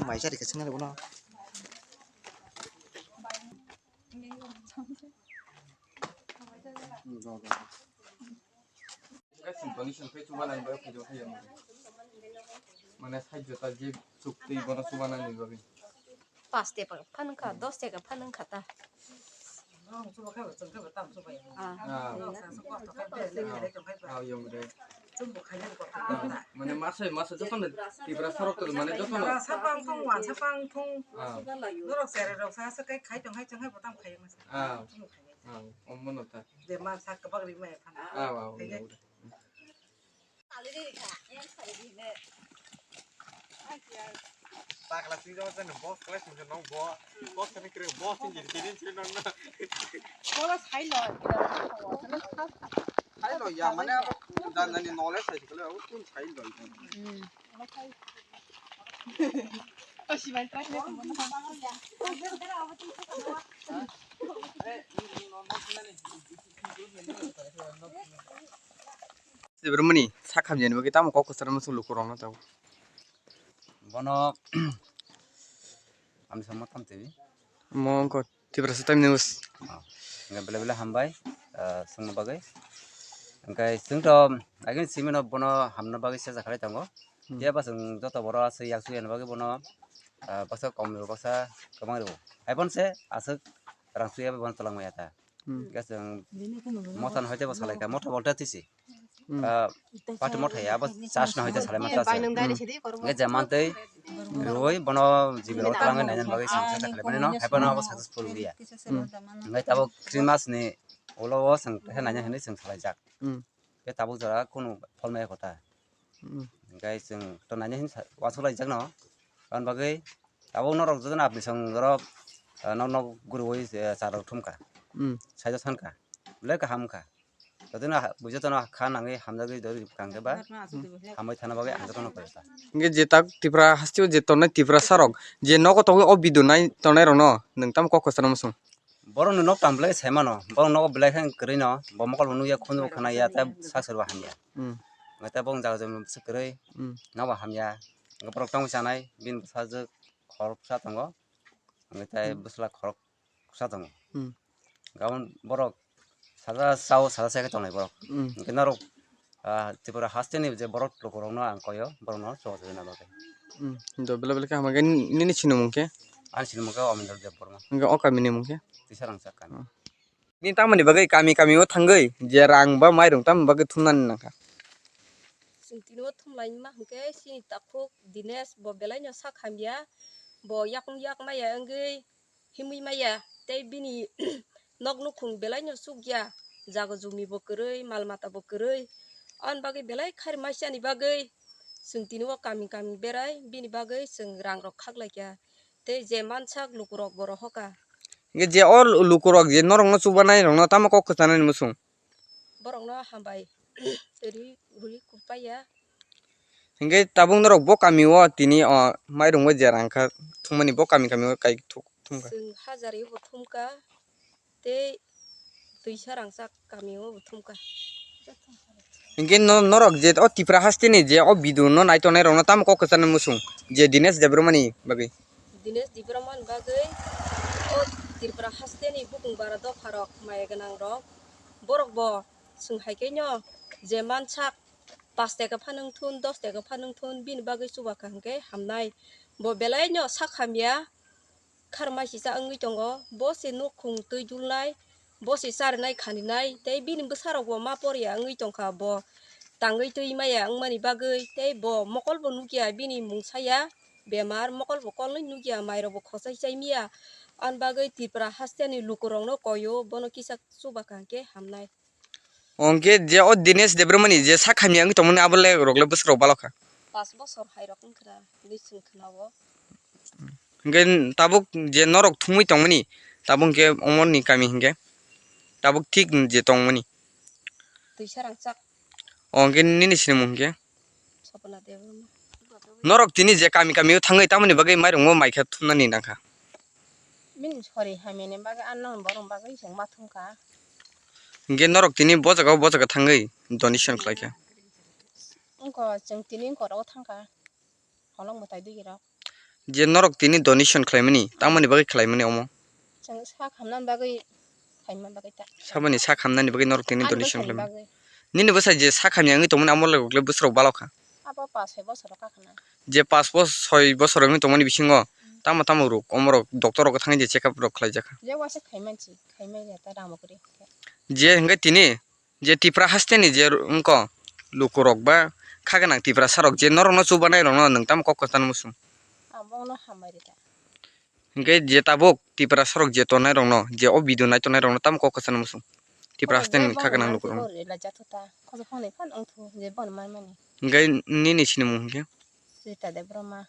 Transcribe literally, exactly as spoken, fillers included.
Maisa rikha singna rikha no. Sintoni sintwi chubanani bagwi phaijak phaiya. Mane sait jota je chuktwi bono chubanani bagwi. Pas teka phan wngkha, dos teka phan wngkha ta. Ah. Ah, yong re. Ah, mane masai masa jotono Tiprasa rok to mane jotono. Sapang thung, wan sapang thung. Ah. Norok cherai rok sa sa kai khai tong hai chang hai botam khai masa. Ah. Thung khai. Ah, omo no ta. Je ma sa kabak ri mai phan. Ah, ah, yong re. Pakla sing jama jani boss kala sing jani boss, boss kani kiri boss sing jiri kiri sing jani nong na. Bola sai lo. Sai lo ya, mane abo dan jani knowledge sai kala abo kun sai lo. Hmm. Sibrumani sak hamjani bagwi tamo kok kwcharo muchung lukurokno tabuk. Bono amni samma tam twi. Mo wngkha Tiprasa Time News. Oh, hwnkhe belai belai hambai, ah, swngna bagwi. Hwnkhe chwngto agini simino bono hamna bagwi secha khlai tongo. Hmm. Phiya ba chwng joto borok aswk yak suyani bagwi bono, ah, baksa kom rw baksa kwbang rw. Haiphano se aswk rang suya bai bono twlang maya ta. Hmm. Hwnkhe chwng motha no hoite bo salai kha, motha bolte tisi. Hmm. Ah, party motha ya, abo charge no hoite salai mantha se. Hmm. Hwnkhe je mantwi rwi bono jibini twlang nai nani bagwi chwng secha khlai mani no, haiphano abo successful wngya. Hmm. Hwnkhe tabuk Christmas ni ulo o chwng khe naina hinwi chwng salai jak. Hmm. Khe tabuk jora kunu pholmaya kotha. Hmm. Hwnkhe chwng to naina hinwi sa-, uansuk lai jak no. Aboni bagwi tabuk norok jotono apni song oro, ah, nok nok guriwi, eh, cha rok thumkha. Hmm. Saijo sankha. Belai kaham wngkha. Jotono ha-, jotono kha nangwi hamjagwi dori kangkhe ba hambai thana bagwi ang jotono koi kha. Hwnkhe je tak Tripura hasteo je tongnai Tiprasa rok je nogo tongwi o video nai tongnai rokno nwng tamo kok kwcharo muchung? Borokni nok tang belai sai mano, borok nogo belai khe kwrwi no, bo mokol bo nukya, khunju bo khwnaya, tei sak sor bo hamya. Hmm. Hwnkhe tei bo jaga jani bwswk kwrwi, hmm, nobo hamya. Hwnkhe borok tongwi chanai, bini bwsajwk khoroksa tongo, hwnkhe tei, hmm, bwsla khoroksa tongo. Hmm. Gabon borok saja chao, saja chai khe tongnai borok. Hmm. Hwnkhe norok, ah, Tripura hasteni je borok lukurokno ang koyo, borokno choba chajana bagwi. Hmm, do belai belai khe hamya khe nini sinimung khe? Ani sinimung khe Omendra Debbarma. Hwnkhe o kamini mung khe? Tisarangsa kami. Hmm. Nini tamoni bagwi kami kami o thangwi je rang ba mairung tamoni bagwi thumnani nangkha? Chwng tini o thumlaima hwnkhe chini takhuk Dinesh bo belaino sak hamya, bo yakung yak maya wngwi himwi maya tei bini nok nukhung belaino chukya, jaga jumi bo kwrwi, mal mata bo kwrwi, aboni bagwi belai khari maisani bagwi chwng tini o kami kami berai bini bagwi chwng rang rok khaklaikha tei je mansak lukurok bo rohokha. Hwnkhe je o lukurok je norokno chubanai rokno tamo kok kwchanani muchung? Borokno hambai rwi rwi kupaiya. Hwnkhe tabuk norok bo kami o tini o mairung bai je rang kha thumani bo kami kami o kai thuk thumkha. Chwng hajar ebo thumkha tei twisa rangchak kami o bo thumkha. Hinkhe no-, norok je o Tripura hasteni je o video no nai tongnai rokno tamo kok kwcharnai muchung je Dinesh Debbarmani bagwi? Dinesh Debbarmani bagwi o Tripura hasteni bukung bara dopharok maya gwnangrok, borok bo chwng hai khe no je mansak pash taka phano wngthun, dos taka phano wngthun, bini bagwi chuba kha hinkhe hamnai. Bo belai no sak hamya, kharmai sisa wngwi tongo, bo se nukhung twi dulnai, bo se charinai khaninai, tei bini bwsarok bo ma porya wngwi tongkha, bo tangwi twi maya wngmani bagwi, tei bo mokol bo nukya, bini mung saya bemar, mokol bo kolnwi nukya, mairok bo khosai chai miya, ani bagwi Tripura hasteni lukurokno koio, bono kisa chuba kha hinkhe hamnai. Hwnkhe je o Dinesh Debbarmani je sak hamya wngwi tongmani abo le rok le bwswk rok balokha? Pas bosor hai rok wngkha, hinwi chwng khna-o. Hwnkhe tabuk je norok thumwi tongmani, tabuk hwnkhe omorni kami hwnkhe tabuk thik je tongmani. Twisa rangchak. O hwnkhe nini sinimung hwnkhe? Sapna Debbarma. Norok tini je kami kami o thangwi tamoni bagwi mairungmo mai khe thumnani nangkha? Bini sori hamyani bagwi ano borok bagwi chwng ma thumkha. Hwnkhe norok tini bo jaga o bo jaga thangwi donation khlaikha? Wngkha, chwng tini wngkha oro thangkha. Holong mwtai digi rok. Je norok tini donation khlaimani, tamoni bagwi khlaimani omo? Chwng sak hamnani bagwi khaima bagwi ta. Saboni sak hamnani bagwi norok tini donation khlaimani? Ani bagwi. Nini bwsai je sak hamya wngwi tongmani amo le rok le bwswk rok balokha? Abo pas soi bosor rok kakhwna. Je pas bos-, soi bosor wngwi tongmani bisingo tamo tamo rok, omo rok doctor rok thangwi je check up rok khlaijakha? Je waisa khaimansi, khaimani ta rang bo kwrwi. Je hwnkhe tini je Tripura hasteni je wngkha lukurok ba kha gwnang Tiprasa rok je norokno chubanai rokno nwng tamo kok kwcharnai muchung? Abono hambai rwkha. Hwnkhe je tabuk Tiprasa rok je tongnai rokno, je o video nai tongnai rokno tamo kok kwcharnai muchung? Tripura hasteni kha gwnang lukurokno. Hwnkhe nini sinimung hwnkhe? Rita Debbarma.